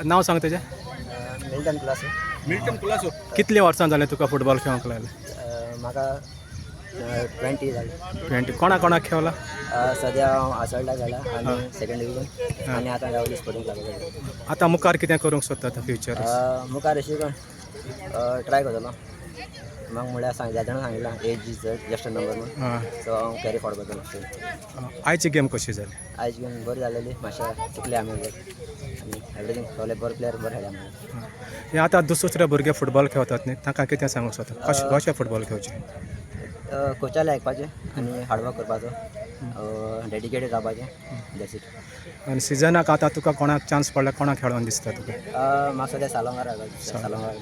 नांव सांग तुजें. Milton class. मिल्टन कुलासो. कितलीं वर्सां जालें तुका फुटबॉल खेळोंक लागलें? म्हाका 20 जाले. 20. कोणा कोणाक खेळला? सद्या हांव आसोल्डा जाला आनी सेकंड डिविजन आनी आतां गावली स्पोर्टींग क्लब. आतां मुखार कितें करूंक सोदता आतां फ्युचर? मुखार अशी करून ट्राय करतलो. म्हाका म्हळ्यार सांग जाणां सांगिल्लां, age is just a number म्हणून. सो हांव कॅरी फॉरवर्ड करतलो. आयची गेम कशी जाली? आयज गेम बरी जालेली. मातशें चुकले आमी आनी एवरीथींग सगळे बरे प्लेयर बरे खेळ्ळे आमी. हे आतां दुसरे भुरगे फुटबॉल खेळतात न्ही, तांकां कितें सांगूंक सोदता? कशें कशें फुटबॉल खेळचें? कोचाले आयकपाचें आनी हार्डवर्क करपाचो, डेडिकेटेड रावपाचें, that's it. आनी सिजनाक आतां तुका कोणाक चान्स पडला, कोणाक खेळोन दिसता तुका? म्हाका सद्या सालोंगार, सालोंगार.